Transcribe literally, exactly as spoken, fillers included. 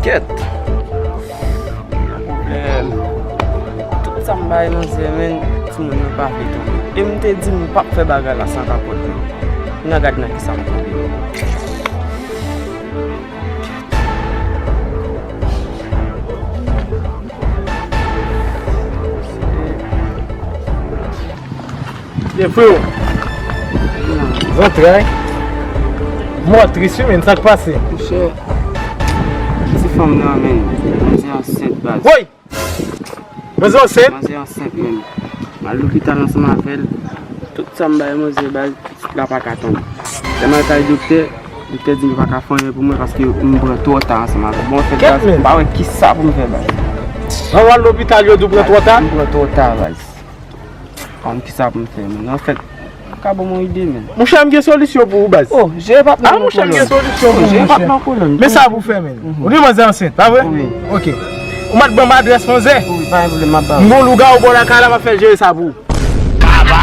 Kèt. Pwoblèm. Tout sa m bay manzè, men timoun yo pa vle tande. E m te di m p ap fè bagay la san kapòt mwen. N a gad nan kisa m tonbe. Ye freo. Zantray. Mò tris wi, men sa k pase? Monchè, ti fanm nan, men, manzè ansent, baz. Woy! Manzè ansent? Manzè ansent, men. M al lopital ansanm avè l. Tout sa m bay manzè, baz, pitit la pa ka tonbe. Lè m al kay doktè, doktè di m yo pa ka fè anyen pou mwen paske m pran twò ta ansanm avè l. Bon, anfèt, baz, m pa wè kisa pou m fè, baz. Lè w al lopital, yo di w pran twò ta? M pran twò ta, baz. Konn kisa pou m fè, men. Anfèt, ou ka ban m yon ide, men. Monchè, m gen solisyon pou ou, baz. Oh, jere pa t nan kolòn. Ah, monchè, m gen solisyon pou ou, monchè. Jere pa t nan kolòn. Men sa pou fè, men. Ou di manzè ansent, pa vre? Wi. Ok. Ou mèt ban m adrès manzè? Wi, pa gen pwoblèm, m ap ba ou. M gon lougawou bò lakay la, m ap fè l jere sa pou ou. Baba!